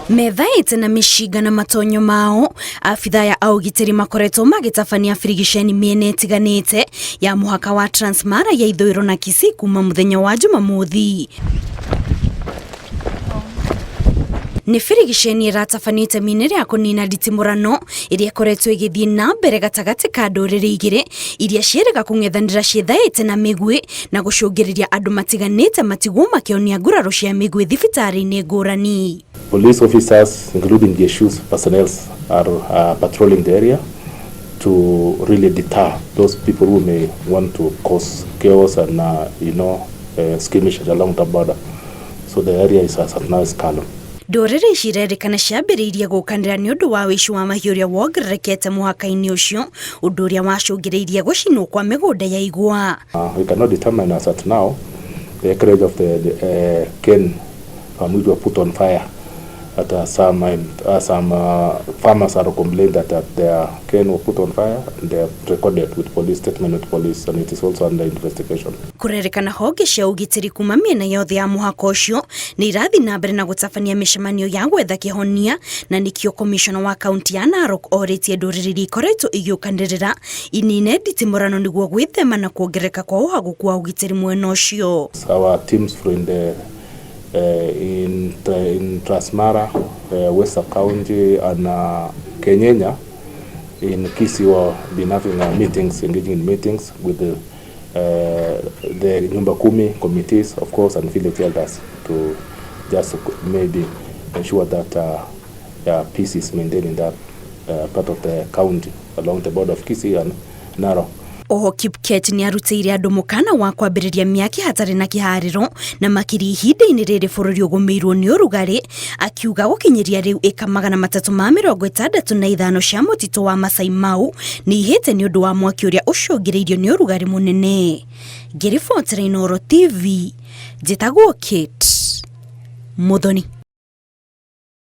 Methaĩte na mĩcinga na matonyo mao, abithaa ya a ũgitĩri makoretwo magĩtabania birigiceni mĩena ĩtiganĩte ya mũhaka wa Transmara ya ithũĩro na Kisii kuma mũthenya wa Jumamothi. Nĩ birigiceni ĩratabanio itemi-inĩ rĩa kũnina nditimũrano ĩrĩa ĩkoretwo ĩgĩthiĩ na mbere gatagatĩ ka ndũrĩrĩ igĩrĩ iria ciĩrĩga kũng'ethanĩra ciĩthaĩte na mĩguĩ na gũcũngĩrĩria andũ matiganĩte matigwo makĩonia nguraro cia mĩguĩ thibitarĩ-inĩ ngũrani. Police officers, including jesu's personnel, are patrolling the area to really deter those people who may want to cause chaos and skirmishes along the border. So the area is as at now is calm. Ndũrĩrĩ ici irerĩkana ciambĩrĩirie gũkanĩra nĩ ũndũ wa ũici wa mahiũ ũrĩa wongererekete mũhaka-inĩ ũcio, ũndũ ũrĩa wacũngĩrĩirie gũcinwo kwa mĩgũnda ya igwa. We cannot determine as at now the acreage of the cane farm which were put on fire. But some farmers are complaining that their cane were put on fire and they have recorded with police statement with police, and it is also under investigation. Kũrerĩkana honge cia ũgitĩri kuma mĩena yothe ya mũhaka ũcio nĩ irathiĩ na mbere na gũtabania mĩcemanio ya gwetha kĩhonia, na nĩkĩo komishona wa kaunti ya Narok orĩtie ndũrĩrĩ iria ikoretwo igĩũkanĩrĩra inine nditimũrano nĩguo gwĩthema na kuongerereka kwa ũhagũku wa ũgitĩri mwena ũcio. Our teams from the in Transmara, West County and Kenyenya in Kisii were been having meetings, engaging in meetings with the Nyumba Kumi committees, of course, and village elders to just maybe ensure that peace is maintained in that part of the county along the border of Kisii and Narok. Oho Kipket nĩ arutĩire andũ mũkana wa kwambĩrĩria mĩaki hatarĩ na kĩharĩro na makĩria ihinda-inĩ rĩrĩ bũrũri ũgũmĩirwo nĩ ũrugarĩ, akiuga gũkinyĩria rĩu ĩka 365 cia mũtitũ wa Masai Mau nĩ ihĩte nĩ ũndũ wa mwaki ũrĩa ũcũngĩrĩirio nĩ ũrugarĩ mũnene. Ngĩribotera Inooro TV, njĩtagwo Kate Muthoni.